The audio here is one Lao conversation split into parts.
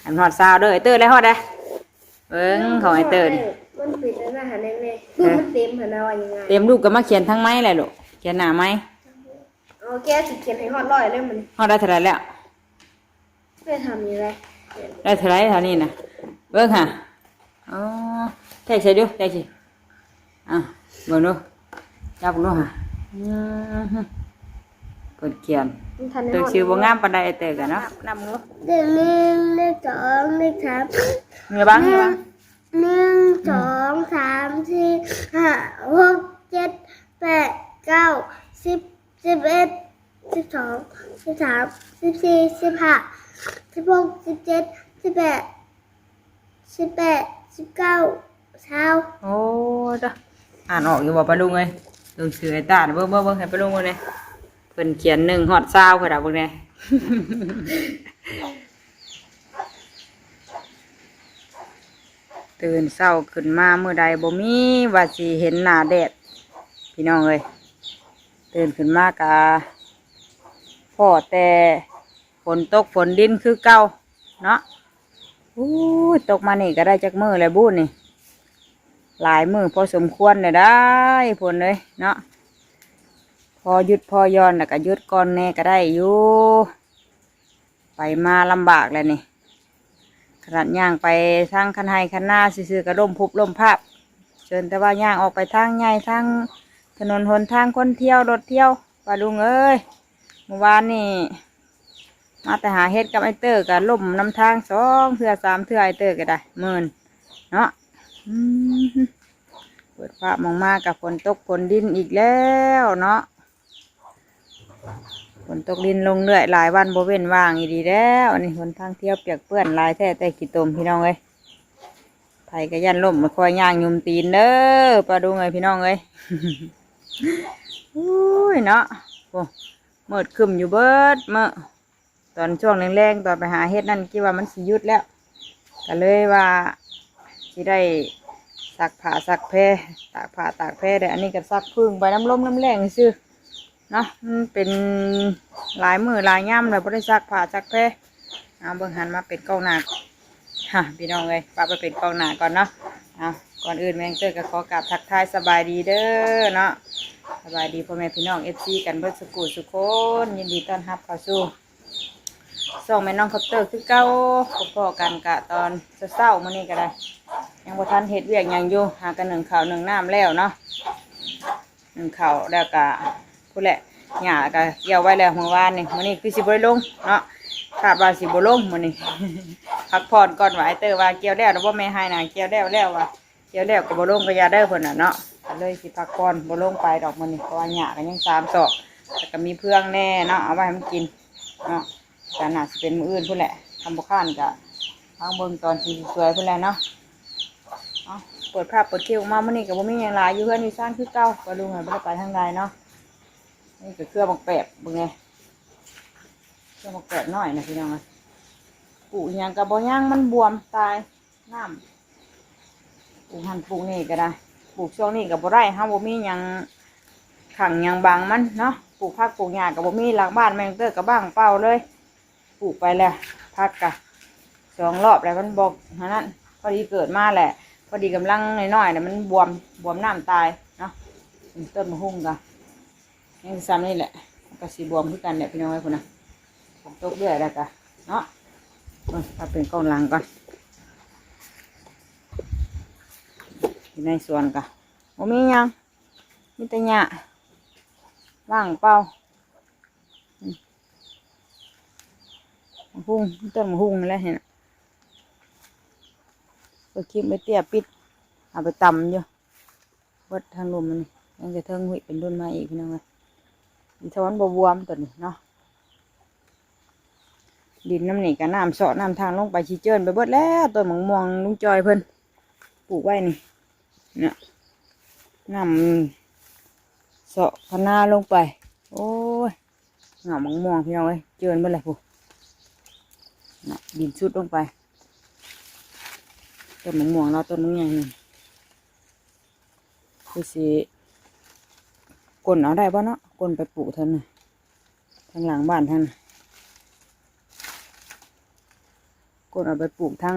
ອັນຮອດຊາວເດີ ໄອ້ເຕີໄດ້ຮອດໃດ. ເບິ່ງຂອງໄອ້ເຕີນີ້ ມັນເປັນອັນນັ້ນຫັ້ນແນ່ ເອີ ມັນເຕັມຫັ້ນນະ ວ່າຍັງໄງ ເຕັມ. ລູກກໍມາຂຽນທາງໄມ້ແຫຼະລູກ ຂຽນໜ້າໄມ້. ເອົາ ແກຊິຂຽນໃຫ້ຮອດຮ້ອຍເລີຍມື້ນີ້. ຮອດໄດ້ເທົ່າໃດແລ້ວ? ໄດ້ເທົ່ານີ້ແຫຼະ. ໄດ້ເທົ່າໃດເທົ່ານີ້ນະ? ເບິ່ງຫາ. ອໍ ແທກໃສ່ດູ ແທກຊິ. ອ່ະ ເບິ່ງດູ ຈັບເບິ່ງດູຫາ. ອືມ ເພິ່ນຂຽນ ມັນທັນໄດ້ຮອດ ຕົວໜັງສືບໍ່ງາມປານໃດ ໄອ້ເຕີກະເນາະ. ນັບເບິ່ງດູ ເລກໜຶ່ງ ເລກສອງ ເລກສາມ ເງີຍບັງ ເງີຍບັງ. ໜຶ່ງ ສອງ ສາມ ສີ່ ຫ້າ ຫົກ ເຈັດ ແປດ ເກົ້າ ສິບ ສິບເອັດ ສິບສອງ ສິບສາມ ສິບສີ່ ສິບຫ້າ ສິບຫົກ ສິບເຈັດ ສິບແປດ ສິບແປດ ສິບເກົ້າ ຊາວ. ໂອ້ຍ ຕາ ອ່ານອອກຢູ່ບໍ່ປ້າລຸງເອີຍ? ເບິ່ງຊື່ໄອ້ຕານ ເບິ່ງ ເບິ່ງ ເບິ່ງໃຫ້ປ້າລຸງເບິ່ງແດ່. ເພິ່ນຂຽນໜຶ່ງຮອດຊາວພຸ້ນນະ ເບິ່ງແດ່. ຕື່ນເຊົ້າຂຶ້ນມາມື້ໃດບໍ່ມີວ່າຊິເຫັນໜ້າແດດ ພີ່ນ້ອງເອີຍ. ຕື່ນຂຶ້ນມາກະພໍ້ແຕ່ຝົນຕົກຝົນດິນຄືເກົ່າເນາະ. ອູ້ຍ ຕົກມານີ້ກະໄດ້ຈັກມື້ແລ້ວບຸນີ້? ຫຼາຍມື້ພໍສົມຄວນແລ້ວໄດ໋ ຝົນເອີຍເນາະ. ພໍຢຸດພໍຢ່ອນ ແລ້ວກະຢຸດກ່ອນແດ່ກະໄດ້ຢູ່. ໄປມາລຳບາກແລ້ວນີ້. ຂະໜາດຍ່າງໄປທາງຄັນໄຮ່ຄັນນາຊື່ໆ ກໍລົ້ມພຸບລົ້ມພາບ. ເຊີນແຕ່ວ່າຍ່າງອອກໄປທາງໃຫຍ່ ທາງຖະໜົນຫົນທາງ ຄົນທ່ຽວ ລົດທ່ຽວ ປ້າລຸງເອີຍ. ມື້ວານນີ້ມາແຕ່ຫາເຫັດກັບໄອ້ເຕີ ກໍລົ້ມນຳທາງສອງເທື່ອສາມເທື່ອ ໄອ້ເຕີກໍໄດ້ ມື່ນເນາະ. ອືມ ເປີດຟ້າມອງມາກໍຝົນຕົກຝົນດິນອີກແລ້ວເນາະ. ຝົນຕົກດິນລົງເລື້ອຍ ຫຼາຍວັນບໍ່ເວັ້ນວ່າງອີ່ຫຼີແລ້ວ. ອັນນີ້ຫົນທາງທ່ຽວປຽກເປື້ອນຫຼາຍແທ້ແຕ່ຂີ້ຕົມ ພີ່ນ້ອງເອີຍ. ໃຜກໍຢ້ານລົ້ມ ຄ່ອຍຍ່າງຫຍຸມຕີນເດີ ປ້າລຸງເອີຍ ພີ່ນ້ອງເອີຍ. ໂອ້ຍເນາະ ໂອ້ ມືດຄຶ້ມຢູ່ເບິດມື້. ຕອນຊ່ວງແລງໆ ຕອນໄປຫາເຫັດນັ້ນ ຄິດວ່າມັນຊິຢຸດແລ້ວ ກໍເລີຍວ່າຊິໄດ້ຊັກຜ້າຊັກແພ ຕາກຜ້າຕາກແພໄດ້. ອັນນີ້ກໍຊັກຜຶ່ງໄປນຳລົມນຳແລ້ງຊື່ເນາະ. ມັນເປັນຫຼາຍມື້ຫຼາຍຍາມແລ້ວບໍ່ໄດ້ຊັກຜ້າຊັກແພ. ເອົາ ເບິ່ງຫັ້ນມາເປັນກ້ອງໜ້າ ຮະ ພີ່ນ້ອງເອີຍ ປະໄປເປັນກ້ອງໜ້າກ່ອນເນາະ. ເອົາ ກ່ອນອື່ນແມ່ນ້ອງເຕີກໍຂໍກາບທັກທາຍສະບາຍດີເດີເນາະ. ສະບາຍດີພໍ່ແມ່ພີ່ນ້ອງ ເອັຟຊີ ກັນເບິດສູ່ຜູ້ສູ່ຄົນ. ຍິນດີຕ້ອນຮັບເຂົ້າສູ່ ຊ່ອງແມ່ນ້ອງຄອບເຕີຄືເກົ່າ. ພໍ້ກັນກະຕອນເຊົ້າໆ ມື້ນີ້ກໍໄດ້ ຍັງບໍ່ທັນເຮັດວຽກຫຍັງຢູ່ ຫາກັນໜຶ້ງເຂົ້າໜຶ້ງນ້ຳແລ້ວເນາະ. ໜຶ້ງເຂົ້າແລ້ວກະພຸ້ນແຫຼະ ຫຍ້າກະກ່ຽວໄວ້ແລ້ວມື້ວານນີ້. ມື້ນີ້ຄືຊິບໍ່ໄດ້ລົງເນາະ ຄາດວ່າຊິບໍ່ລົງມື້ນີ້ ພັກຜ່ອນກ່ອນວ່າ. ໄອ້ເຕີວ່າກ່ຽວແລ້ວແລ້ວບໍ່ແມ່ໄຮ່ນະ ກ່ຽວແລ້ວແລ້ວວ່າ. ກ່ຽວແລ້ວກໍບໍ່ລົງກໍຢ່າເດີເພິ່ນນະເນາະ. ກໍເລີຍຊິພັກຜ່ອນ ບໍ່ລົງໄປດອກມື້ນີ້ ເພາະວ່າຫຍ້າກໍຍັງສາມສອກ ແລ້ວກໍມີເຟືອງແດ່ເນາະ ເອົາໄວ້ໃຫ້ມັນກິນເນາະ. ກໍໜ້າຊິເປັນມື້ອື່ນພຸ້ນແຫຼະ ຄັນບໍ່ຄ້ານກໍຟັງເບິ່ງຕອນຊິສວຍພຸ້ນແຫຼະເນາະ. ເອົາ ເປີດພາບເປີດຄລິບອອກມາ ມື້ນີ້ກໍບໍ່ມີຫຍັງຫຼາຍ ຢູ່ເຮືອນຢູ່ຊານຄືເກົ່າ. ປ້າລຸງກໍບໍ່ໄດ້ໄປທາງໃດເນາະ. ນີ້ກໍເຄືອໝາກແປບ ເບິ່ງແດ່ ເຄືອໝາກແປບນ້ອຍນະ ພີ່ນ້ອງເອີຍ. ປູກອີ່ຫຍັງກໍບໍ່ຍັງ ມັນບວມຕາຍ. ນ້ຳ ປູກຫັ້ນປູກນີ້ກໍໄດ້ ປູກຊ່ວງນີ້ກໍບໍ່ໄດ້ ເຮົາບໍ່ມີຫຍັງຂັງຫຍັງບັງມັນເນາະ. ປູກຜັກປູກຫຍ້າກໍບໍ່ມີ ຫຼັງບ້ານແມ່ນ້ອງເຕີກໍວ່າງເປົ່າເລີຍ. ປູກໄປແລ້ວ ຜັກກະສອງລອບແລ້ວ ມັນບໍ່ຫັ້ນນັ້ນ. ພໍດີເກີດມາແຫຼະ ພໍດີກຳລັງນ້ອຍໆ ແລ້ວມັນບວມ ບວມນ້ຳຕາຍເນາະ. ຕົ້ນໝາກຫຸ່ງກະ ຍັງສ່ຳນີ້ແຫຼະ ມັນກໍຊິບວມຄືກັນແຫຼະ ພີ່ນ້ອງເອີຍ. ພຸ້ນນະ ຝົນຕົກເລື້ອຍແລ້ວກະເນາະ. ເບິ່ງ ເອົາເປັນກ້ອງຫຼັງກ່ອນ. ຢູ່ໃນສວນກະບໍ່ມີຫຍັງ ມີແຕ່ຫຍ້າວ່າງເປົ່າ. ອືມ ໝາກຫຸ່ງ ຕົ້ນໝາກຫຸ່ງນີ້ແຫຼະ ເຫັນ ເອົາຄຣີມໄປເຕ້ຍປິດ ເອົາໄປຕຳຢູ່. ເບິດທາງລຸ່ມມັນນີ້ ຍັງຈະເທິງຫຸ້ຍເປັນດຸນມາອີກ ພີ່ນ້ອງເອີຍ. ດີເທົ່າມັນບໍ່ບວມຕົວນີ້ເນາະ. ດິນນຳນີ້ກໍນ້ຳເຊາະນ້ຳທາງລົງໄປ ຊິເຈີນໄປເບິດແລ້ວ. ຕົ້ນໝາກມ່ວງລຸງຈອຍເພິ່ນປູກໄວ້ນີ້ນະ ນ້ຳເຊາະຄະນາລົງໄປ. ໂອ້ຍ ເຫງົ້າໝາກມ່ວງ ພີ່ນ້ອງເອີຍ ເຈີນເບິດແລ້ວພຸ້ນນະ ດິນຊຸດລົງໄປ. ຕົ້ນໝາກມ່ວງລາວຕົ້ນບັກໃຫຍ່ນີ້ ຄືຊິກົ້ນເອົາໄດ້ບໍ່ເນາະ ກົ້ນໄປປູກທາງນັ້ນ ທາງຫຼັງບ້ານທາງນັ້ນ. ກົນເອົາໄປປູກທາງ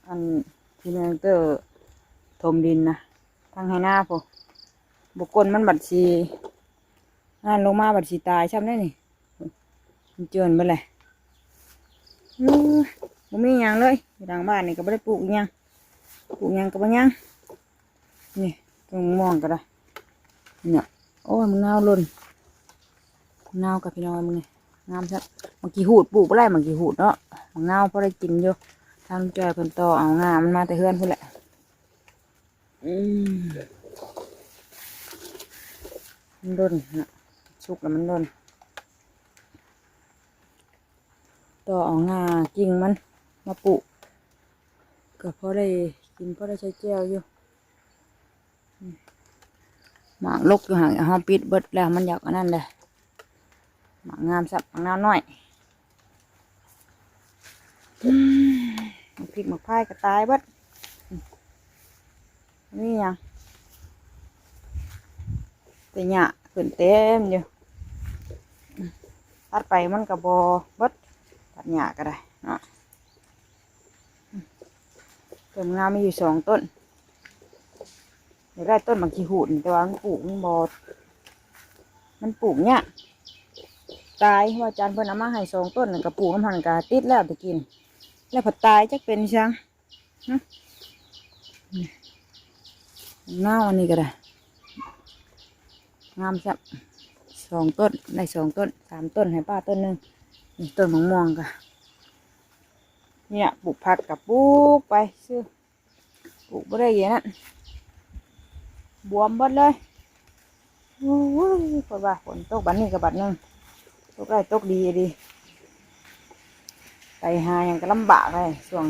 ອັນທີ່ແມ່ເຕີຖົມດິນນະ ທາງໄຮ່ນາພຸ້ນ. ບໍ່ກົນມັນບັດຊິ ນັ້ນລົງມາບັດຊິຕາຍຊ້ຳເດ້ນີ້. ມັນເຈື່ອນເບິດແຫຼະ. ເອີ ບໍ່ມີຫຍັງເລີຍ ຢູ່ຫຼັງບ້ານນີ້ກໍບໍ່ໄດ້ປູກອີ່ຫຍັງ ປູກຫຍັງກໍບໍ່ຍັງ. ນີ້ ຕົ້ນໝາກມ່ວງກໍໄດ້ ນີ້ນະ. ໂອ້ຍ ໝາກນາວຫຼົ່ນ ໝາກນາວກັບ ພີ່ນ້ອງເອີຍ ມື້ນີ້ງາມຊະ. ໝາກຂີ້ຫູດປູກບໍ່ໄດ້ ໝາກຂີ້ຫູດເນາະ. ໝາກນາວພໍໄດ້ກິນຢູ່ ທາງຈ້ອຍເພິ່ນຕໍ່ເອົາງ່າມັນມາແຕ່ເຮືອນພຸ້ນແຫຼະ. ອືມ ມັນດົນນະ ສຸກແລ້ວມັນດົນ ຕໍ່ເອົາງ່າກິ່ງມັນມາປູກ ກໍພໍໄດ້ກິນ ພໍໄດ້ໃຊ້ແຈ່ວຢູ່. ໝາກລົກຢູ່ຫັ້ນ ເຮົາປິດເບິດແລ້ວ ມັນຢາກອັນນັ້ນແຫຼະ. ໝາກງາມຊ້ຳ ໝາກນາວນ້ອຍ. ອືມ ໝາກພິກໝາກພາຍກໍຕາຍເບິດ. ອືມ ມີຫຍັງ ແຕ່ຫຍ້າຂຶ້ນເຕັມຢູ່. ອືມ ຕັດໄປມັນກໍບໍ່ເບິດ ຕັດຫຍ້າກໍໄດ້ເນາະ. ອືມ ຕົ້ນງາມມີຢູ່ສອງຕົ້ນ. ຢາກໄດ້ຕົ້ນໝາກຂີ້ຫູດ ແຕ່ວ່າມັນປູກ ມັນບໍ່ ມັນປູກຍາກ ຕາຍ. ວ່າອາຈານເພິ່ນເອົາມາໃຫ້ສອງຕົ້ນ ກໍປູກນຳຫັ້ນ ກໍຕິດແລ້ວແຕ່ກີ້ ແລ້ວພັດຕາຍ ຈັກເປັນອີ່ຫຍັງ. ນາວອັນນີ້ກໍໄດ້ ງາມຊ້ຳ ສອງຕົ້ນ ໄດ້ສອງຕົ້ນ ສາມຕົ້ນ ໃຫ້ປ້າຕົ້ນໜຶ່ງ. ນີ້ ຕົ້ນໝາກມ່ວງກໍ ນີ້ລະ ປູກຜັກກໍປູກໄປຊື່ ປູກບໍ່ໄດ້ເດນັ້ນ ບວມເບິດເລີຍ. ໂອ້ຍ ເພິ່ນວ່າຝົນຕົກບັດນີ້ກໍບັດໜຶ່ງ ຕົກໄດ້ຕົກດີອີ່ຫຼີ. ໄປຫາຫຍັງກໍລຳບາກເລີຍ ຊ່ວງ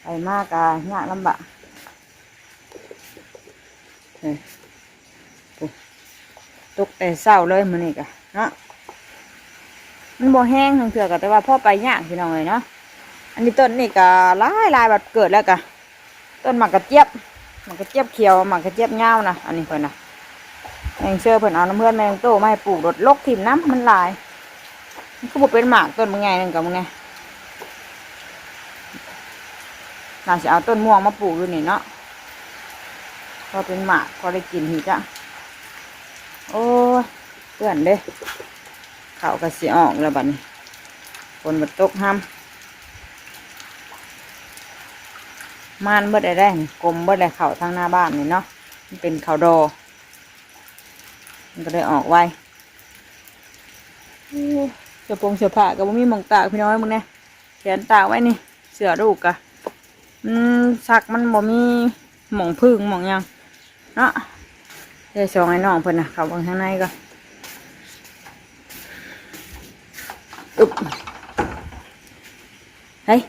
ໄປມາກໍຍາກລຳບາກ. ເອີ ໂອ້ ຕົກແຕ່ເຊົ້າເລີຍມື້ນີ້ກະເນາະ ມັນບໍ່ແຮງທາງເທື່ອກະ ແຕ່ວ່າພໍໄປຍາກ ພີ່ນ້ອງເອີຍເນາະ. ອັນນີ້ຕົ້ນນີ້ກະຫຼາຍໆ ບັດເກີດແລ້ວກະ ຕົ້ນໝາກກະຈຽບ ໝາກກະຈຽບຂຽວ ໝາກກະຈຽບຍາວນະ. ອັນນີ້ເພິ່ນນະ ແມ່ເຊີເພິ່ນເອົານຳເຮືອນແມ່ນ້ອງໂຕ້ມາໃຫ້ປູກ ໂດດລົກຖິ້ມນຳ ມັນຫຼາຍ. ມັນຄືບໍ່ເປັນໝາກ ຕົ້ນບັກໃຫຍ່ໜຶ່ງກະ ມຶງແນ່. ໜ້າຊິເອົາຕົ້ນມ່ວງມາປູກຢູ່ນີ້ເນາະ ພໍເປັນໝາກ ພໍໄດ້ກິນອີກ. ໂອ້ຍ ເປື້ອນເດ້ ເຂົ້າກໍຊິອອກແລ້ວບັດນີ້ ຝົນມັນຕົກຮຳ ມານເບິດແລ້ວເດ້ ກົມເບິດແລ້ວ ເຂົ້າທາງໜ້າບ້ານນີ້ເນາະ ມັນເປັນເຂົ້າດໍ ມັນກໍເລີຍອອກໄວ. ໂອ້ ເສື້ອຜົງເສື້ອຜ້າກໍບໍ່ມີໝ່ອງຕາກ ພີ່ນ້ອງເອີຍ ເບິ່ງແນ່ ແຂວນຕາກໄວ້ນີ້ ເສື້ອລູກກະ ມັນຊັກ ມັນບໍ່ມີໝ່ອງຜຶ່ງໝ່ອງຫຍັງເນາະ. ເດີ ສອງອ້າຍນ້ອງເພິ່ນນະ ເຂົ້າເບິ່ງທາງໃນກ່ອນ. ອຶບ ເຮີ້ຍ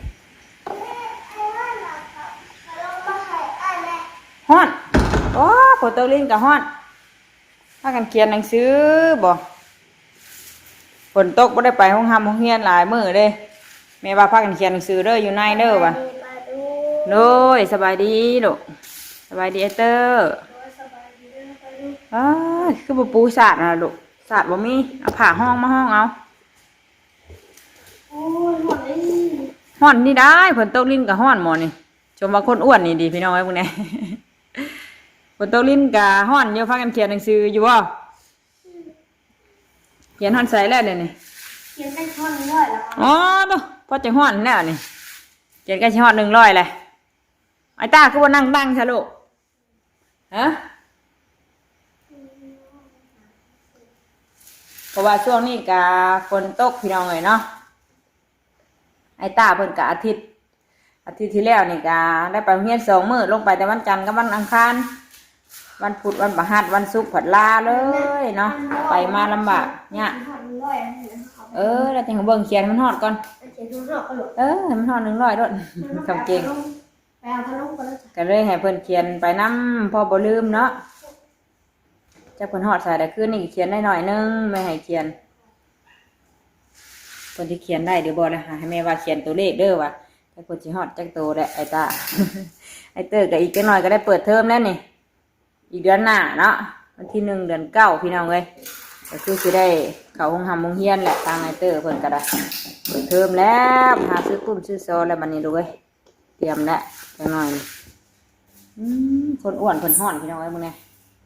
ຮ້ອນ ໂອ້ ຝົນຕົກລິນກໍຮ້ອນ. ພາກັນຂຽນໜັງສືບໍ? ຝົນຕົກບໍ່ໄດ້ໄປໂຮງຮ່ຳໂຮງຮຽນຫຼາຍມື້ເດ້. ແມ່ວ່າພາກັນຂຽນໜັງສືເດີ ຢູ່ໃນເດີວ່າ. ໂດຍ ສະບາຍດີລູກ. ສະບາຍດີອ້າຍເຕີ. ອ້າຍ ຄືບໍ່ປູສາດນະລູກ? ສາດບໍ່ມີ. ເອົາຜ້າຮອງມາຮອງເອົາ. ຮ້ອນນີ້ໄດ໋ ຝົນຕົກລິນກໍຮ້ອນໝໍນີ້. ຊົມວ່າຄົນອ້ວນນີ້ດີ ພີ່ນ້ອງເອີຍ ເບິ່ງແນ່. ຝົນຕົກລິນກໍຮ້ອນຢູ່. ພາກັນຂຽນໜັງສືຢູ່ບໍ່? ຂຽນຮອດໃສແລ້ວດຽວນີ້? ຂຽນໃກ້ຮອດໜຶ່ງຮ້ອຍແລ້ວ. ອໍ ໂທ້ ພໍຈະຮອດແລ້ວນີ້. ຂຽນໃກ້ຊິຮອດໜຶ່ງຮ້ອຍແລ້ວ. ອ້າຍຕ້າຄືບໍ່ນັ່ງຕັ້ງຊະລູກ? ຮະ? ເພາະວ່າຊ່ວງນີ້ກະຝົນຕົກ ພີ່ນ້ອງເອີຍເນາະ. ອ້າຍຕ້າເພິ່ນກະອາທິດ ອາທິດທີ່ແລ້ວນີ້ກະໄດ້ໄປໂຮງຮຽນສອງມື້ ລົງໄປແຕ່ວັນຈັນກັບວັນອັງຄານ, ວັນພຸດ ວັນພະຫັດ ວັນສຸກພັດລາເລີຍເນາະ. ໄປມາລຳບາກຍາກ. ເອີ ແລ້ວຈັ່ງເບິ່ງຂຽນໃຫ້ມັນຮອດກ່ອນ. ເອີ ໃຫ້ມັນຮອດໜຶ່ງຮ້ອຍໂລດ. ຄຳເກັ່ງ. ໄປເອົາພັດລົມກ່ອນເດີ. ກໍເລີຍໃຫ້ເພິ່ນຂຽນໄປນຳ ພໍບໍ່ລືມເນາະ. ຈັກເພິ່ນຮອດໃສແລ້ວ. ຄືນນີ້ຂຽນໄດ້ໜ້ອຍໜຶ່ງ ແມ່ໃຫ້ຂຽນ. ເພິ່ນຊິຂຽນໄດ້ຫຼືບໍ່ລະ? ໃຫ້ແມ່ວ່າຂຽນຕົວເລກເດີວ່າ. ຈັກເພິ່ນຊິຮອດຈັກໂຕແຫຼະ ອ້າຍຕ້າ. ອ້າຍເຕີກໍອີກຈັກໜ້ອຍກໍໄດ້ເປີດເທີມແລ້ວນີ້. ອີກເດືອນໜ້າເນາະ ວັນທີໜຶ່ງ ເດືອນເກົ້າ ພີ່ນ້ອງເອີຍ. ກໍຄືຊິໄດ້ເຂົ້າໂຮງຮ່ຳໂຮງຮຽນແຫຼະ ທາງອ້າຍເຕີເພິ່ນກໍໄດ້ ເປີດເທີມແລ້ວ ຫາຊື້ປຸ້ມຊື້ຊໍແລ້ວບັດນີ້ລູກເອີຍ ຕຽມແລ້ວຈັກໜ້ອຍນີ້. ອືມ ຄົນອ້ວນເພິ່ນຮ້ອນພີ່ນ້ອງເອີຍ ເບິ່ງແດ່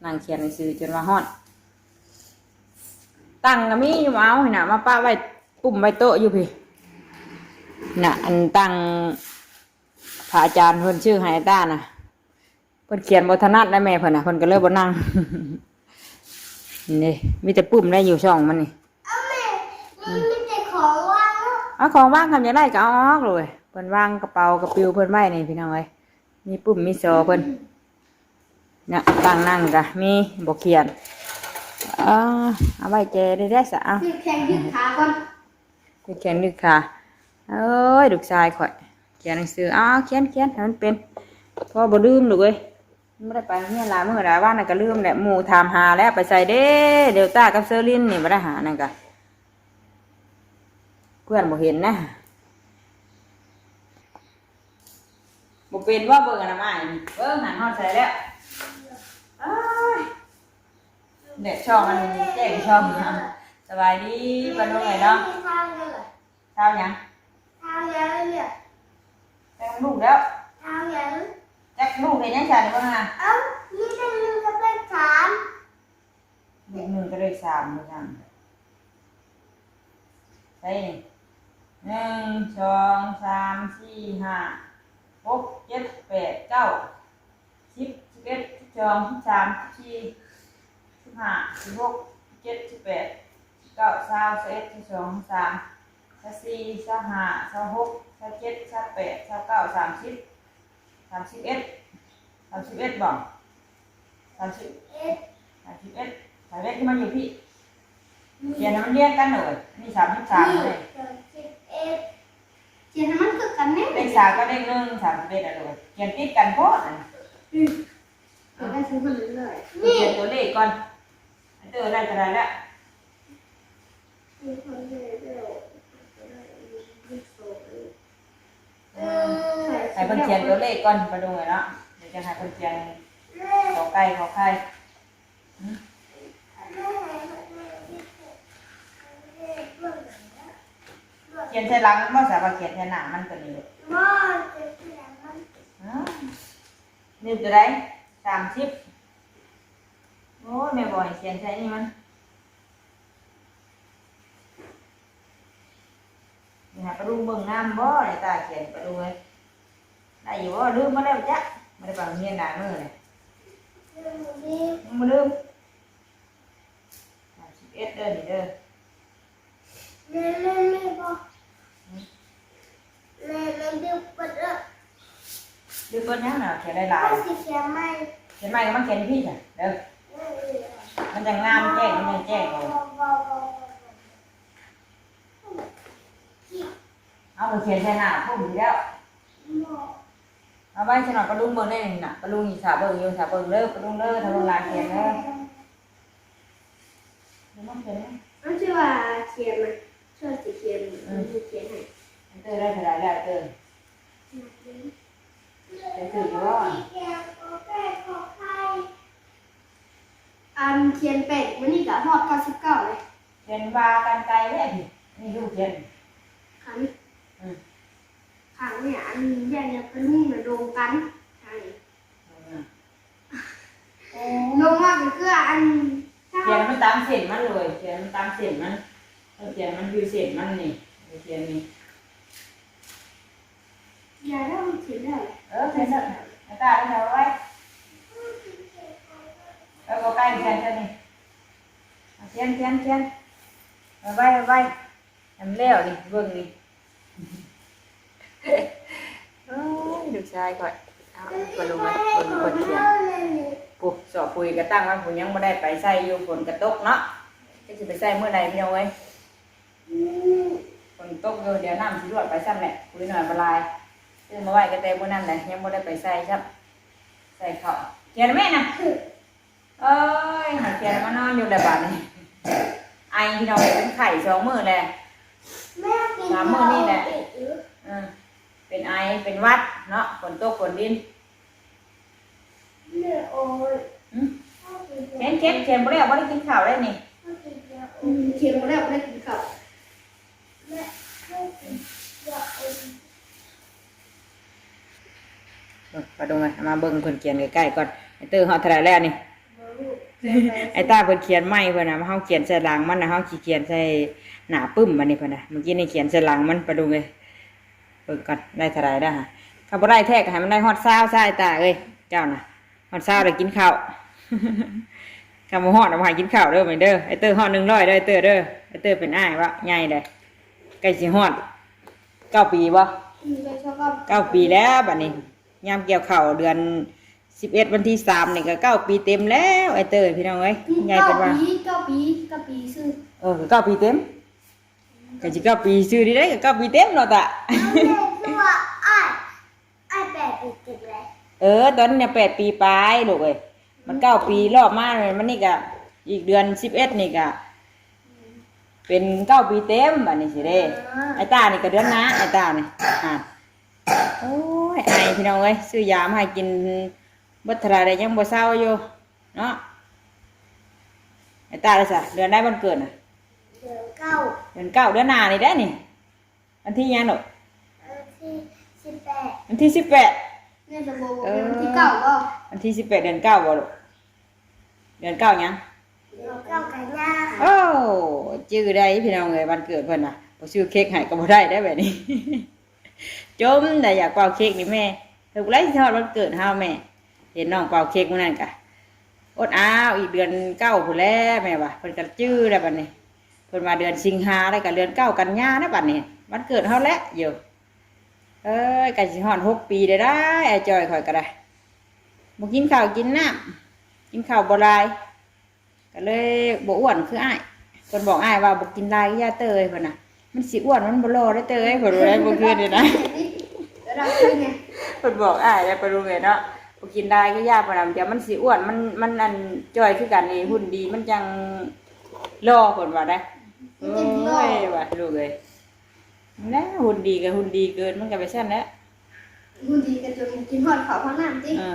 ນັ່ງຂຽນໜັງສືຈົນວ່າຮ້ອນ. ຕັ່ງກໍມີຢູ່ ເອົາຫັ້ນນະ ມາປະໄວ້ປຸ້ມໄວ້ໂຕະຢູ່ພີ້ນະ ອັນຕັ່ງພະອາຈານເພິ່ນຊື້ໃຫ້ຕານະ ເພິ່ນຂຽນບໍ່ຖະໜັດນະແມ່ເພິ່ນນະ ເພິ່ນກໍເລີຍບໍ່ນັ່ງ. ນີ້ມີແຕ່ປຸ້ມໄດ້ຢູ່ຊ່ອງມັນນີ້ ເອົາແມ່ ມັນມີແຕ່ຂອງວາງເນາະ ເອົາຂອງວາງ ຄັນຢາກໄດ້ກໍເອົາອອກໂລດ ເພິ່ນວາງກະເປົາກະປິວເພິ່ນໄວ້ນີ້ພີ່ນ້ອງເອີຍ ມີປຸ້ມມີຊໍເພິ່ນ ນະ ຕັ່ງນັ່ງກະມີ ບໍ່ຂຽນ ເອົາ ເອົາໄວ້ແຈໄດ້ແດ່ຊະ ເອົາ ຢືດແຂ້ງຢືດຂາກ່ອນ ຢືດແຂ້ງຢືດຂາ ເອີຍ ລູກຊາຍຂ້ອຍ ຂຽນໜັງສື ເອົາ ຂຽນ ຂຽນໃຫ້ມັນເປັນ ພໍບໍ່ລືມລູກເອີຍ ບໍ່ໄດ້ໄປໂຮງຮຽນຫຼາຍມື້ຫຼາຍວັນ ແລ້ວກໍລືມແຫຼະ ໝູ່ຖາມຫາແລ້ວ ໄປໃສເດ້ ເດວຕ້າກັບເຊີລິນນີ້ ບໍ່ໄດ້ຫາ ນັ້ນກະ ເພື່ອນບໍ່ເຫັນນະ. ບໍ່ເປັນບໍ່ ເບິ່ງອະນາໄມ ເບິ່ງຫັ້ນ ຮອດໃສແລ້ວ ເອີຍ ແດດຊ່ອງ ອັນແຈ້ງຊ່ອງ. ສະບາຍດີປ້າລຸງເອີຍເນາະ ຊາວຫຍັງ ຊາວຫຍັງເນຍ ຈັກລູກແລ້ວ ຊາວຫຍັງ ຈັກລູກເຮັດຫຍັງຊັ້ນ ເບິ່ງຫັ້ນນະ ເອົ້າ ມີແຕ່ໜຶ່ງກັບເລກສາມ ເລກໜຶ່ງກັບເລກສາມ ວ່າຊັ້ນ ໃສ່ນີ້ ໜຶ່ງ ສອງ ສາມ ສີ່ ຫ້າ ຫົກ ເຈັດ ແປດ ເກົ້າ ສິບ ສິບເອັດ ສິບສອງ ສິບສາມ ສິບສີ່ ສິບຫ້າ ສິບຫົກ ສິບເຈັດ ສິບແປດ ສິບເກົ້າ ຊາວ ຊາວເອັດ ຊາວສອງ ຊາວສາມ ຊາວສີ່ ຊາວຫ້າ ຊາວຫົກ ຊາວເຈັດ ຊາວແປດ ຊາວເກົ້າ ສາມສິບ ສາມສິບເອັດ ສາມສິບເອັດບໍ່ ສາມສິບເອັດ ສາມສິບເອັດ ສາມສິບເອັດ ຄືມາຢູ່ພີ້ ຂຽນໃຫ້ມັນລຽງກັນໂລດ ອັນນີ້ສາມສິບສາມເລີຍ ສາມສິບເອັດ ຂຽນໃຫ້ມັນຄືກັນແດ່ ເລກສາມກັບເລກໜຶ່ງ ສາມສິບເອັດ ອະໂລດ ຂຽນຕິດກັນໂພດ ອືມ ເອົາໄປໃສ່ເພິ່ນເລີຍ ຂຽນຕົວເລກກ່ອນ ອັນເຕີໄດ້ເທົ່າໃດແລ້ວ ໃຫ້ເພິ່ນຂຽນຕົວເລກກ່ອນ ປ້າລຸງເອີຍເນາະ ດຽວຈະໃຫ້ເພິ່ນຂຽນ ກ ໄກ່ ຂ ໄຂ່ ຂຽນໃສ່ຫຼັງມັນບໍ່ ສາມາດຂຽນໃສ່ໜ້າມັນຕົວນີ້ລູກ ບໍ່ ຂຽນໃສ່ຫຼັງມັນ ອືມ ນິ້ວຕົວໃດ ສາມສິບ ໂອ້ຍ ແມ່ບອກໃຫ້ຂຽນໃສ່ນີ້ມັນ ນີ້ຫາປ້າລຸງເບິ່ງນຳບໍ່ ໃນຕາຂຽນປ້າລຸງເອີຍ ໄດ້ຢູ່ບໍ່ ລືມໝົດແລ້ວຈັກ ບໍ່ໄດ້ໄປໂຮງຮຽນຫຼາຍມື້ແລ້ວ ຍັງບໍ່ລືມ ສາມສິບເອັດ ເດີນີ້ເດີ ແມ່ ແມ່ ແມ່ ບໍ່ ແມ່ ແມ່ ດຶກເບິດແລ້ວ ດຶກເບິດຫຍັງນະ ຂຽນຫຼາຍໆ ເຮົາຊິຂຽນໃໝ່ ຂຽນໃໝ່ກໍມາຂຽນຢູ່ພີ້ຊະເດີ ມັນຈັ່ງງາມແຈ້ງ ມັນຈັ່ງແຈ້ງ ບໍ່ ບໍ່ ບໍ່ ບໍ່ ບໍ່ ເອົາໄປຂຽນໃສ່ໜ້າພຸ້ນແລ້ວ ເອົາໄວ້ຊະໜ່ອຍ ປ້າລຸງເບິ່ງໄດ້ນີ້ນະ ປ້າລຸງຊິຖ້າເບິ່ງຢູ່ ຖ້າເບິ່ງເດີ ປ້າລຸງເດີ ຖ້າເບິ່ງຫຼານຂຽນເດີ ເດີ ມາຂຽນເດີ ມັນຊິວ່າຂຽນນະ ຊ່ວຍຊິຂຽນ ອືມ ມັນຊິຂຽນໃຫ້ ເຕີໄດ້ເທົ່າໃດແລ້ວເຕີ ໄດ້ຖືກບໍ່ ອັນຂຽນແປດມື້ນີ້ກໍຮອດເກົ້າສິບເກົ້າແລ້ວ ຂຽນວ່າກັນໄກເດ້ ນີ້ລູກຂຽນ ຄັນ ອືມ ຂ້າງນີ້ ອັນຢ້ານ ຢ້ານປະລຸງນະລົງກັນ ຂ້າງນີ້ ໂອ້ ລົງມາກໍຄືອັນ ຂຽນມັນຕາມເສັ້ນມັນເລີຍ ຂຽນມັນຕາມເສັ້ນມັນ ຕ້ອງຂຽນມັນຢູ່ເສັ້ນມັນນີ້ ຂຽນນີ້ ຢ່າເດີ ຂຽນແລ້ວ ເອີ ຂຽນແລ້ວ ອາຕາໄດ້ເອົາໄວ້ ເອີ ກໍໃກ້ຂຽນເທົ່ານີ້ ຂຽນ ຂຽນ ຂຽນ ເອົາໄວ້ ເອົາໄວ້ ໃຫ້ມັນແລ້ວນີ້ ເບິ່ງນີ້ ໂອ້ຍ ລູກຊາຍຂ້ອຍ ເອົາ ເບິ່ງ ເບິ່ງ ເບິ່ງ ເບິ່ງຂຽນ ປຸ້ນ ຊອກປຸ້ຍກໍຕັ້ງໄວ້ ພຸ້ນ ຍັງບໍ່ໄດ້ໄປໃສ່ຢູ່ ຝົນກໍຕົກເນາະ ຈັກຊິໄປໃສ່ມື້ໃດພີ່ນ້ອງເອີຍ ຝົນຕົກຢູ່ ດຽວນ້ຳຊິຫຼວກໄປຊ້ຳແຫຼະ ປຸ້ຍໜ້ອຍບໍ່ຫຼາຍ ຊື້ມາໄວ້ກໍແຕ່ມື້ນັ້ນແຫຼະ ຍັງບໍ່ໄດ້ໄປໃສ່ຊ້ຳ ໃສ່ເຂົ້າ ຂຽນແມ່ນະ ເອີຍ ຫາຂຽນມານອນຢູ່ແລ້ວບາດນີ້ ໄອພີ່ນ້ອງເອີຍ ເປັນໄຂ້ສອງມື້ແລ້ວ ແມ່ກິນ ສາມມື້ນີ້ແຫຼະ ເຂົ້າອີກເອີ ເປັນໄອ ເປັນຫວັດເນາະ ຝົນຕົກຝົນດິນ ແມ່ໂອ້ຍ ຫຶ ເຈັບ ເຈັບ ຂຽນບໍ່ແລ້ວ ບໍ່ໄດ້ກິນເຂົ້າໄດ້ນີ້ ເຮົາກິນແລ້ວ ຂຽນບໍ່ໄດ້ ບໍ່ໄດ້ກິນເຂົ້າ. ເບິ່ງ ປາດຸງເອີຍ ມາເບິ່ງເພິ່ນຂຽນໃກ້ໆກ່ອນ. ໄອ້ເຕີຮອດເທົ່າໃດແລ້ວນີ້? ໄອ້ຕາເພິ່ນຂຽນໃໝ່ເພິ່ນນະ ເຮົາຂຽນໃສ່ຫຼັງມັນນະ ເຮົາຊິຂຽນໃສ່ໜ້າປຶ້ມ ບັດນີ້ເພິ່ນນະ. ມື້ກີ້ນີ້ຂຽນໃສ່ຫຼັງມັນ ປາດຸງເອີຍ. ເບິ່ງກ່ອນ ໄດ້ເທົ່າໃດເດີຫະ? ຄັນບໍ່ໄດ້ແທ້ກໍໃຫ້ມັນໄດ້ຮອດຊາວຊະ ໄອ້ຕາເອີຍ ເຈົ້ານະ. ຮອດຊາວແລ້ວກິນເຂົ້າ ຄັນບໍ່ຮອດນະ ບໍ່ໃຫ້ກິນເຂົ້າເດີແມ່ເດີ. ໄອ້ເຕີຮອດໜຶ່ງຮ້ອຍເດີ ໄອ້ເຕີເດີ. ໄອ້ເຕີເປັນອ້າຍເວົ້າໃຫຍ່ເດ້ ໃກ້ຊິຮອດເກົ້າປີບໍ່? ອືມ ເກົ້າປີແລ້ວບັດນີ້. ຍາມກ່ຽວເຂົ້າເດືອນສິບເອັດ ວັນທີສາມນີ້ກໍເກົ້າປີເຕັມແລ້ວ ໄອ້ເຕີ ພີ່ນ້ອງເອີຍ. ອືມ ໃຫຍ່ເປັນວ່າ ເກົ້າປີ ເກົ້າປີ ເກົ້າປີຊື່. ເອີ ກໍເກົ້າປີເຕັມ ກໍຊິເກົ້າປີຊື່ນີ້ເດ້ ກໍເກົ້າປີເຕັມເນາະຕາ. ເອົ້າ ແມ່ນຄືວ່າອ້າຍ ອ້າຍແປດປີເຕັມແລ້ວ. ເອີ ຕອນນີ້ນະແປດປີປາຍລູກເອີຍ. ມັນເກົ້າປີລອບມາ ມັນນີ້ກະອີກເດືອນສິບເອັດນີ້ກະເປັນເກົ້າປີເຕັມ ບາດນີ້ຊິເດ້. ເອີ ໄອ້ຕານີ້ກະເດືອນໜ້າ ໄອ້ຕານີ້. ອ່າ ໂອ້ຍ ໄອ ພີ່ນ້ອງເອີຍ ຊື້ຢາມາໃຫ້ກິນເບິດເທົ່າໃດແລ້ວ ຍັງບໍ່ເຊົາຢູ່ເນາະ. ໄອ້ຕາລະຊະ ເດືອນໃດວັນເກີດນະ? ເດືອນເກົ້າ ເດືອນເກົ້າ ເດືອນໜ້ານີ້ແຫຼະນີ້. ວັນທີຫຍັງລູກ? ວັນທີສິບແປດ ວັນທີສິບແປດ. ແມ່ນບໍ່? ເອີ ວັນທີເກົ້າບໍ່? ວັນທີສິບແປດ ເດືອນເກົ້າບໍ່ລູກ? ເດືອນເກົ້າຫຍັງ? ເດືອນເກົ້າກັນຍາ. ໂອ້ ຈື່ໄດ້ພີ່ນ້ອງເອີຍ ວັນເກີດເພິ່ນນະ. ບໍ່ຊື້ເຄັກໃຫ້ກໍບໍ່ໄດ້ໄດ໋ແບບນີ້. ຈົ່ມໄດ້ຢາກເປົ່າເຄັກນີ້ແມ່. ເພິ່ນບໍ່ໄດ້ຊິຮອດວັນເກີດເຮົາແມ່. ເຫັນນ້ອງເປົ່າເຄັກມື້ນັ້ນກະ ອົດອ້າວ ອີກເດືອນເກົ້າພຸ້ນແຫຼະແມ່ວ່າ. ເພິ່ນກໍຈື່ແລ້ວບັດນີ້. ເພິ່ນວ່າເດືອນສິງຫາ ແລ້ວກໍເດືອນເກົ້າກັນຍານະບັດນີ້ ວັນເກີດເຮົາແຫຼະຢູ່. ເອີຍ ໃກ້ຊິຮອດຫົກປີແລ້ວໄດ໋ ອ້າຍຈ້ອຍຂ້ອຍກໍໄດ້. ບໍ່ກິນເຂົ້າກິນນ້ຳ ກິນເຂົ້າບໍ່ຫຼາຍ ກໍເລີຍບໍ່ອ້ວນຄືອ້າຍ. ເພິ່ນບອກອ້າຍວ່າ ບໍ່ກິນຫຼາຍຢ່າເຕີເອີຍ ເພິ່ນນະ ມັນຊິອ້ວນ ມັນບໍ່ຫຼໍ່ເດີເຕີເອີຍ ເພິ່ນວ່າໄດ໋ ເມື່ອຄືນນີ້ນະ. ເພິ່ນບອກອ້າຍແລ້ວ ປາລຸງເອີຍເນາະ ບໍ່ກິນຫຼາຍກໍຢ່າ ເພິ່ນວ່າ ດຽວມັນຊິອ້ວນ ມັນ ມັນອັນຈ່ອຍຄືກັນນີ້ ຫຸ່ນດີມັນຈັ່ງຫຼໍ່ ເພິ່ນວ່າໄດ໋. ໂອ້ຍ ວ່າລູກເອີຍ ແລ້ວຫຸ່ນດີກໍຫຸ່ນດີເກີນ ມັນກໍໄປຊັ້ນແຫຼະ. ຫຸ່ນດີກໍຈົນກິນຮອດເຂົ້າຮອດນ້ຳຕິ. ເອີ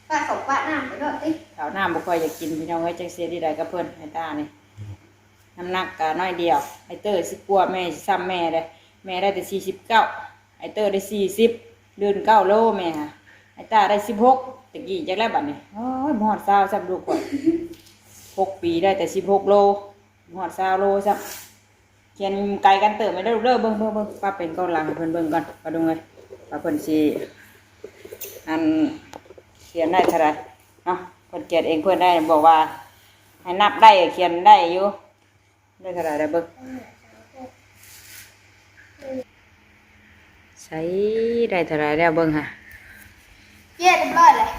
ປະເຂົ້າປະນ້ຳໄປໂລດຕິ. ເຂົ້ານ້ຳບໍ່ຄ່ອຍຢາກກິນ ພີ່ນ້ອງເອີຍ ຈັກເຮັດໃດກັບເພິ່ນ ໄອ້ຕານີ້. ນ້ຳໜັກກໍໜ້ອຍດຽວ ໄອ້ເຕີສິບກວ່າ ແມ່ຊິຊ້ຳແມ່ເດ້. ແມ່ໄດ້ແຕ່ສີ່ສິບເກົ້າ ໄອ້ເຕີໄດ້ສີ່ສິບ ເດີນເກົ້າໂລແມ່ຫະ. ໄອ້ຕາໄດ້ສິບຫົກ ຕະກີ້ ຈັກແລ້ວບັດນີ້. ໂອ້ຍ ບໍ່ຮອດຊາວຊ້ຳລູກຂ້ອຍ ຫົກປີໄດ້ແຕ່ສິບຫົກໂລ ບໍ່ຮອດຊາວໂລຊ້ຳ. ຂຽນໄກກັນເຕີບແມ່ເດີລູກເດີ. ເບິ່ງ ເບິ່ງ ເບິ່ງ ປັບເປັນກ້ອນຫຼັງໃຫ້ເພິ່ນເບິ່ງກ່ອນ ປາລຸງເອີຍ ວ່າເພິ່ນຊິ ອັນ ຂຽນໄດ້ເທົ່າໃດເນາະ. ເພິ່ນຂຽນເອງ ເພິ່ນໄດ້ບອກວ່າໃຫ້ນັບໄດ້ ຂຽນໄດ້ຢູ່. ໄດ້ເທົ່າໃດແລ້ວເບິ່ງ ໃສ່ ໄດ້ເທົ່າໃດແລ້ວເບິ່ງຫາ. ເຈັດ ຮຽບຮ້ອຍແລ້ວ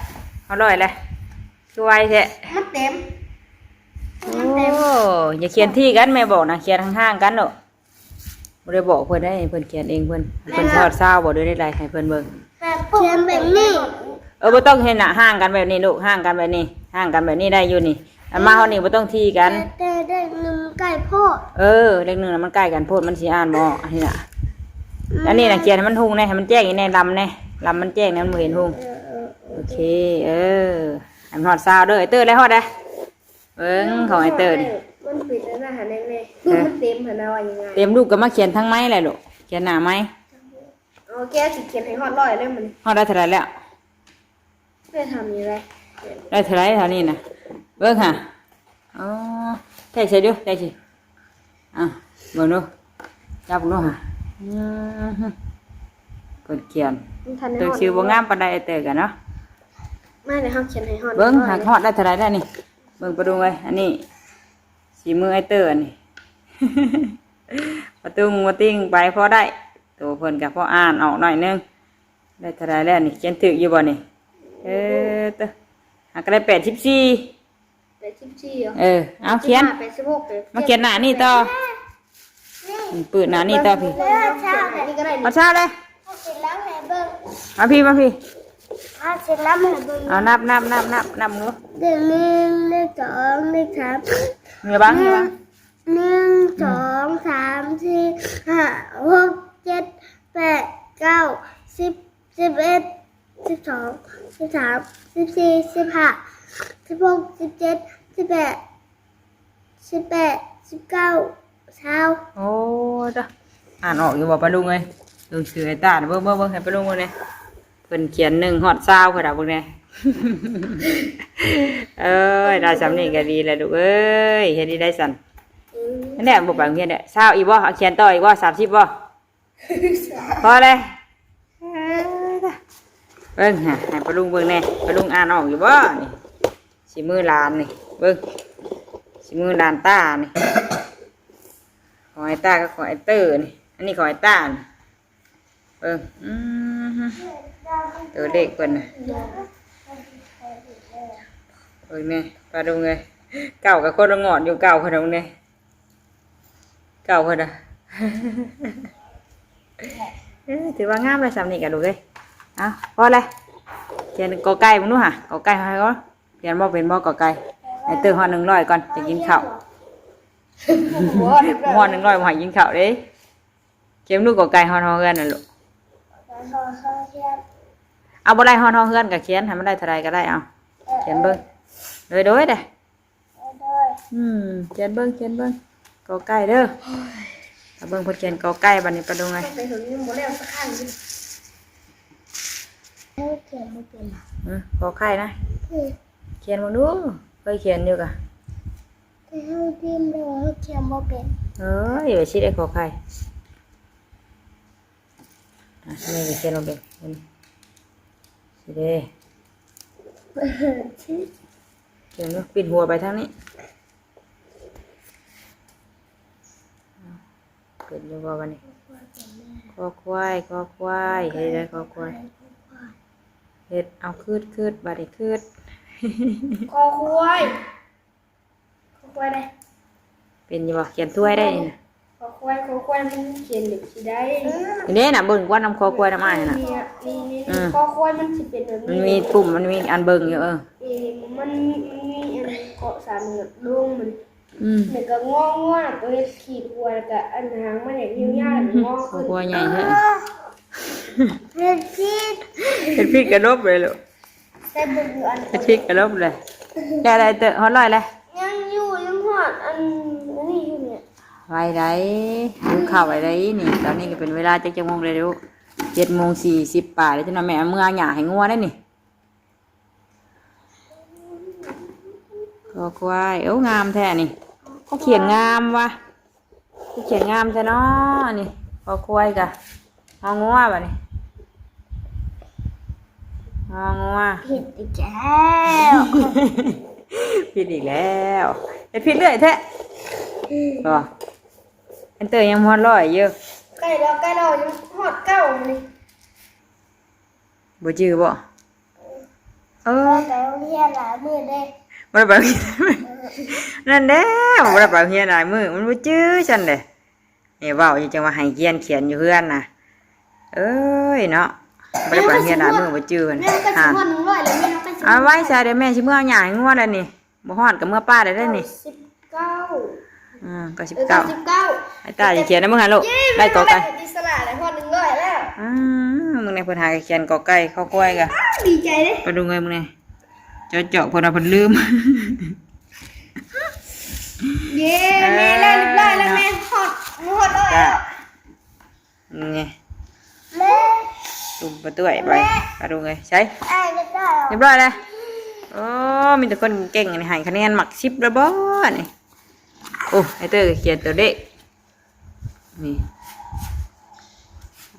ຮຽບຮ້ອຍແລ້ວ. ຄືໄວແທ້ ມັນເຕັມ ໂອ້ ມັນເຕັມ. ຢ່າຂຽນຖີ່ກັນ ແມ່ບອກນະ ຂຽນຫ່າງໆກັນໂລດ. ບໍ່ໄດ້ບອກເພິ່ນໄດ໋ ເພິ່ນຂຽນເອງເພິ່ນ. ແມ່ນ ເພິ່ນຊິຮອດຊາວບໍ່ ຫຼືໄດ້ໃດ ໃຫ້ເພິ່ນເບິ່ງ. ແບບຂຽນແບບນີ້ ເອີ ບໍ່ຕ້ອງເຮັດນະ ຫ່າງກັນແບບນີ້ລູກ ຫ່າງກັນແບບນີ້ ຫ່າງກັນແບບນີ້ໄດ້ຢູ່ນີ້. ອັນມາຮອດນີ້ບໍ່ຕ້ອງຖີ່ກັນ ແຕ່ ແຕ່ເດັກໜຶ່ງໃກ້ໂພດ. ເອີ ເດັກໜຶ່ງນະມັນໃກ້ກັນໂພດ ມັນຊິອ່ານບໍ່ອອກ. ອັນນີ້ນະ ອັນນີ້ນະ ຂຽນໃຫ້ມັນຮຸ່ງແດ່ ໃຫ້ມັນແຈ້ງອີກແດ່ ລຳແດ່ ລຳມັນແຈ້ງແດ່ ມັນບໍ່ເຫັນຮຸ່ງ. ເອີ ເອີ ໂອເຄ ເອີ ໃຫ້ມັນຮອດຊາວເດີ. ໄອ້ເຕີໄດ້ຮອດໃດ? ເບິ່ງຂອງໄອ້ເຕີນີ້ ມັນເປັນອັນນັ້ນຫັ້ນແນ່ ເອີ ມັນເຕັມຫັ້ນນະ ວ່າຍັງໄງ ເຕັມ. ລູກກໍມາຂຽນທາງໄມ້ແຫຼະລູກ ຂຽນໜ້າໄມ້. ໂອເຄ ຊິຂຽນໃຫ້ຮອດຮ້ອຍເລີຍມື້ນີ້. ຮອດໄດ້ເທົ່າໃດແລ້ວ? ໄດ້ເທົ່ານີ້ແຫຼະ ໄດ້ເທົ່າໃດເທົ່ານີ້ນະ? ເບິ່ງຫາ ອໍ ແທກໃສ່ດູ ແທກຊິ ອ່ະ ເບິ່ງດູ ຈັບເບິ່ງດູຫາ. ອືມ ເພິ່ນຂຽນ ມັນທັນໄດ້ຮອດ ຕົວຊື່ບໍ່ງາມປານໃດ ໄອ້ເຕີກັນເນາະ. ມາ ດຽວເຮົາຂຽນໃຫ້ຮອດ ເບິ່ງ ຮອດ ຫາກຮອດໄດ້ເທົ່າໃດແລ້ວນີ້. ເບິ່ງປາລຸງເອີຍ ອັນນີ້ສີມືໄອ້ເຕີອັນນີ້ ປະຕຸງປະຕິງໄປພໍໄດ້ ໂຕເພິ່ນກໍພໍອ່ານອອກໜ້ອຍໜຶ່ງ. ໄດ້ເທົ່າໃດແລ້ວນີ້ ຂຽນຖືກຢູ່ບໍ່ນີ້? ເອີ ເຕີ ຫາກໍໄດ້ແປດສິບສີ່ ແປດສິບສີ່ເອີ ເອົາຂຽນ ແປດສິບຫົກ ມາຂຽນໜ້ານີ້ຕໍ່ ນີ້ ປືດໜ້ານີ້ຕໍ່ພີ້ ນີ້ກໍໄດ້ ຮອດຊາວເລີຍ ມາພີ້ ມາພີ້ ເອົານັບ ນັບ ນັບ ນັບ ນັບ ນັບດູ ເລກໜຶ່ງ ເລກສອງ ເລກສາມ ເງີຍບັງ ເງີຍບັງ ໜຶ່ງ ສອງ ສາມ ສີ່ ຫ້າ ຫົກ ເຈັດ ແປດ ເກົ້າ ສິບ ສິບເອັດ ສິບສອງ ສິບສາມ ສິບສີ່ ສິບຫ້າ ສິບຫົກ ສິບເຈັດ ສິບແປດ ສິບແປດ ສິບເກົ້າ ຊາວ ໂອ້ ເດີ ອ່ານອອກຢູ່ບໍ່ປ້າລຸງເອີຍ? ເບິ່ງຊື່ໄອ້ຕາ ເບິ່ງ ເບິ່ງ ເບິ່ງໃຫ້ປ້າລຸງເບິ່ງແດ່ ເພິ່ນຂຽນໜຶ່ງຮອດຊາວພຸ້ນນະ ເບິ່ງແດ່. ເອີຍ ໄດ້ສ່ຳນີ້ກໍດີແລ້ວລູກເອີຍ ເຮັດດີໄດ້ຊັ້ນ. ອືມ ອັນນີ້ບໍ່ໄປໂຮງຮຽນເດ້ ຊາວອີກບໍ່? ເອົາຂຽນຕໍ່ອີກບໍ່? ສາມສິບບໍ່? ພໍແລ້ວ. ເອີ ເບິ່ງຫາ ໃຫ້ປ້າລຸງເບິ່ງແດ່ ປ້າລຸງອ່ານອອກຢູ່ບໍ່ນີ້? ສີມືຫຼານນີ້ ເບິ່ງ ສີມືຫຼານຕານີ້ ຂອງໄອ້ຕາກັບຂອງໄອ້ເຕີນີ້ ອັນນີ້ຂອງໄອ້ຕານີ້ ເບິ່ງ ອືມ ຕົວເລກເພິ່ນນະ ເບິ່ງແດ່ ປ້າລຸງເອີຍ ເກົ້າກໍຄົນລະງອດຢູ່ ເກົ້າເພິ່ນນະ ເບິ່ງແດ່. ເກົ່າເພິ່ນນະ ເອີ ຖືວ່າງາມແລ້ວສ່ຳນີ້ກະລູກເອີຍ. ເອົາ ພໍແລ້ວ ຂຽນ ກ ໄກ່ເບິ່ງດູຫາ ກ ໄກ່ໃຫ້ກ່ອນ. ຂຽນບໍ່ເປັນບໍ່ ກ ໄກ່ ໃຫ້ເຕີຮອດໜຶ່ງຮ້ອຍກ່ອນ ຈະກິນເຂົ້າ. ບໍ່ຮອດໜຶ່ງຮ້ອຍບໍ່ໃຫ້ກິນເຂົ້າເດ້. ຂຽນດູ ກ ໄກ່ຮອດຫໍເຮືອນນະລູກ. ເອົາ ບໍ່ໄດ້ຮອດຫໍເຮືອນກະຂຽນໃຫ້ມັນໄດ້ເທົ່າໃດກະໄດ້. ເອົາ ຂຽນເບິ່ງ ໂດຍ ໂດຍເດ້. ອືມ ຂຽນເບິ່ງ ຂຽນເບິ່ງ ກ ໄກ່ເດີ. ຖ້າເບິ່ງເພິ່ນຂຽນ ກ ໄກ່ ບາດນີ້ປາລຸງເອີຍ ໄປເຖິງຍັງບໍ່ແລ້ວສັກຄັ້ງຢູ່. ເຮົາຂຽນບໍ່ເປັນ. ອື ກ ໄກ່ນະ. ອື ຂຽນເບິ່ງດູ ເຄີຍຂຽນຢູ່ກະ. ແຕ່ເຮົາພິມແລ້ວເຮົາຂຽນບໍ່ເປັນ. ເອີຍ ວ່າຊິໄດ້ ກ ໄກ່. ອ່ະ ແມ່ກໍຂຽນລົງໄປ ນີ້ເດ້ ຂຽນລົງ ປິ່ນຫົວໄປທາງນີ້. ເປັນຢູ່ບໍ່ບາດນີ້? ຄອຄວາຍ ຄອຄວາຍ ເຮັດໄດ້ຄອຄວາຍ ເຮັດ ເອົາ ຄຶດ ຄຶດ ບາດນີ້ ຄຶດ ຄອຄວາຍ. ຄອຄວາຍເດ້ ເປັນຢູ່ບໍ່? ຂຽນຖ້ວຍໄດ້ນີ້ນະ ຄອຄວາຍ ຄອຄວາຍມັນຂຽນແບບຊິໄດ້ ນີ້ນະ ເບິ່ງກ່ອນນຳຄອຄວາຍນຳອ້າຍຫັ້ນນະ. ນີ້ ນີ້ ນີ້ ອື ຄອຄວາຍມັນຊິເປັນແບບນີ້ ມັນມີປຸ່ມ ມັນມີອັນເບິ່ງຢູ່. ເອີ ເອີ ມັນ ມັນມີອັນເກາະສາມໂດງມັນ ອື ແລ້ວກໍງໍງໍ ຕົວເຮັດຂີດຫົວ ແລ້ວກໍອັນຫາງມັນຍາວໆ ແລ້ວກໍງໍຂຶ້ນ ຄອຄວາຍໃຫຍ່ແທ້. ເຮັດຜິດ ເຮັດຜິດກະລົບເລີຍລູກ. ແຕ່ເບິ່ງຢູ່ອັນ ກະທິກກະລົບເລີຍ. ແລ້ວໄດ້ເຕີ ຮອດຮ້ອຍແລ້ວ? ຍັງຢູ່ ຍັງຮອດອັນ ອັນນີ້ຢູ່ນີ້. ໄວໃດ໋ ຫິວເຂົ້າໄວໃດ໋ນີ້. ຕອນນີ້ກໍເປັນເວລາຈັກ ຈັກໂມງແລ້ວລູກ? ເຈັດໂມງສີ່ສິບປາຍແລ້ວ. ຈັກໜ່ອຍແມ່ເອົາເມືອຫຍ້າໃຫ້ງົວໄດ໋ນີ້. ຄອຄວາຍ ໂອ້ ງາມແທ້ນີ້. ເຂົາຂຽນງາມວ່າ. ຄືຂຽນງາມແທ້ເນາະນີ້. ຄອຄວາຍກະ ຮໍງົວບາດນີ້ ຮໍງົວ. ຜິດອີກແລ້ວ ຜິດອີກແລ້ວ ເຮັດຜິດເລື້ອຍແທ້. ອື ບໍ່ ອັນເຕີຍັງບໍ່ຮອດຮ້ອຍຢູ່. ໃກ້ແລ້ວ ໃກ້ແລ້ວ ຍັງຮອດເກົ້ານີ້. ບໍ່ຈື່ບໍ່? ເອີ ບໍ່ໄດ້ໄປໂຮງຮຽນຫຼາຍມື້ເດ້. ບໍ່ໄດ້ໄປໂຮງຮຽນ ເອີ ນັ້ນແຫຼະ ບໍ່ໄດ້ໄປໂຮງຮຽນຫຼາຍມື້ ມັນບໍ່ຈື່ຊັ້ນເດ້. ນີ້ເວົ້າຢູ່ ຈັ່ງວ່າໃຫ້ຂຽນ ຂຽນຢູ່ເຮືອນນະ. ເອີຍເນາະ ບໍ່ໄດ້ໄປໂຮງຮຽນຫຼາຍມື້ ບໍ່ຈື່ເພິ່ນ. ແມ່ນ ໃກ້ຊິຮອດໜຶ່ງຮ້ອຍແລ້ວ ແມ່ນ ໃກ້ຊິ ເອົາໄວ້ຊະ ດຽວແມ່ຊິເມືອຫຍ້າໃຫ້ງົວແລ້ວນີ້. ບໍ່ຮອດກໍເມືອປ້າໄດ້ເດ້ນີ້. ເກົ້າສິບເກົ້າ ອ່າ ເກົ້າສິບເກົ້າ ເກົ້າສິບເກົ້າ. ໄອ້ຕາຊິຂຽນນະ ມຶງຫາລູກ ເຢ້ ໄດ້ ກ ໄກ່ ໄດ້ອິດສະຫຼະແລ້ວ ຮອດໜຶ່ງຮ້ອຍແລ້ວ. ອືມ ມຶງແນ່ ເພິ່ນຫາກໍຂຽນ ກ ໄກ່ ຄອຄວາຍກະ ອ້າວ ດີໃຈເດ້. ໄປດູເງິນ ມຶງແນ່ ເຈາະໆ ເພິ່ນວ່າເພິ່ນລືມ. ເຢ້ ເອີ ແມ່ໄດ້ຮຽບຮ້ອຍແລ້ວ ເນາະ ແມ່ຮອດ ຮອດຮ້ອຍແລ້ວ. ນີ້ ແມ່ ຕຸ້ມປາຕ້ວຍໄປ ແມ່ ປາລຸງເອີຍ ໃສ ອ້າຍ ຮຽບຮ້ອຍແລ້ວ. ໂອ້ ມີແຕ່ຄົນເກັ່ງໆ ນີ້ ໃຫ້ຄະແນນໝັກສິບແລ້ວບໍ່ນີ້? ໂອ້ ໄອ້ເຕີຂຽນຕົວເລກ ນີ້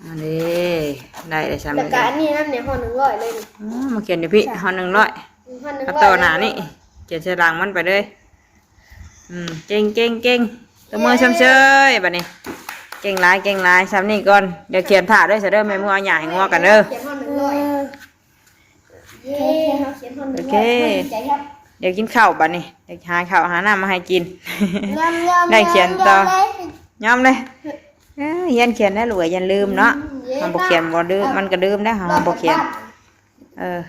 ອັນນີ້ ໄດ້ແລ້ວ ສ່ຳ ແລ້ວກະອັນນີ້ນຳນີ້ ຮອດໜຶ່ງຮ້ອຍເລີຍນີ້. ອໍ ມາຂຽນຢູ່ພີ້ ຮອດໜຶ່ງຮ້ອຍ ຮອດໜຶ່ງຮ້ອຍ ມາຕໍ່ໜ້ານີ້ ຂຽນໃສ່ຫຼັງມັນໄປເລີຍ. ອືມ ເກັ່ງໆໆ ຕົບມືຊົມເຊີຍບາດນີ້. ເກັ່ງຫຼາຍ ເກັ່ງຫຼາຍ ສ່ຳນີ້ກ່ອນ ດຽວຂຽນຖ້າເດີ ຊະເດີ ແມ່ເມືອເອົາຫຍ້າໃຫ້ງົວກັນເດີ. ຂຽນຮອດໜຶ່ງຮ້ອຍ ເຢ້ ເຮົາຂຽນຮອດໜຶ່ງຮ້ອຍ ໂອເຄ ດີໃຈຄັບ. ດຽວກິນເຂົ້າບາດນີ້ ດຽວຫາເຂົ້າຫານ້ຳມາໃຫ້ກິນ. ຍອມໆ ໄດ້ຂຽນຕໍ່ ຍອມເລີຍ ຍອມເລີຍ. ເອີ ຮຽນຂຽນແດ່ລູກ ຢ່າລືມເນາະ. ອືມ ເຮົາບໍ່ຂຽນບໍ່ລືມ ມັນກໍລືມໄດ໋ ເຮົາບໍ່ຂຽນ. ເອີ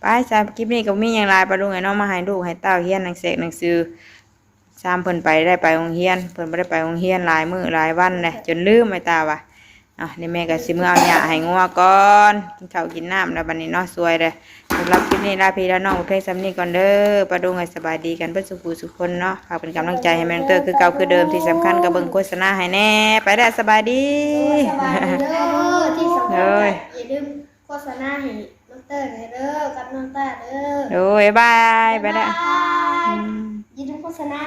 ໄປຊະ ຄລິບນີ້ກໍບໍ່ມີຫຍັງຫຼາຍ ປ້າລຸງເອີຍເນາະ ມາໃຫ້ລູກໃຫ້ເຕົ້າຮຽນໜັງເສກໜັງສື ຊ່ຳເພິ່ນໄປ ໄດ້ໄປໂຮງຮຽນ ເພິ່ນບໍ່ໄດ້ໄປໂຮງຮຽນຫຼາຍມື້ຫຼາຍວັນແລ້ວ ຈົນລືມ ໄອ້ຕາວ່າ. ເນາະ ນີ້ແມ່ກໍຊິເມືອເອົາຫຍ້າໃຫ້ງົວກ່ອນ ກິນເຂົ້າກິນນ້ຳແລ້ວບາດນີ້ເນາະ ສວຍແລ້ວ ໄປ ສຳລັບຄລິບນີ້ລາພີ່ລານ້ອງໄປພຽງສ່ຳນີ້ກ່ອນເດີ. ປ້າລຸງໃຫ້ສະບາຍດີກັນເບິດສູ່ຜູ້ສູ່ຄົນເນາະ. ຝາກເປັນກຳລັງໃຈໃຫ້ແມ່ນ້ອງເຕີ ຄືເກົ່າຄືເດີມ. ທີ່ສຳຄັນກໍເບິ່ງໂຄສະນາໃຫ້ແດ່. ໄປແລ້ວ ສະບາຍດີ. ໂດຍ ສະບາຍດີເດີ. ທີ່ສຳຄັນ ໂດຍ ກໍຢ່າລືມໂຄສະນາໃຫ້ນ້ອງເຕີແດ່ເດີ ກັບນ້ອງຕ້າເດີ. ໂດຍ ບາຍບາຍ. ໄປແລ້ວ ບາຍບາຍ. ອືມ ຢ່າລືມໂຄສະນາ.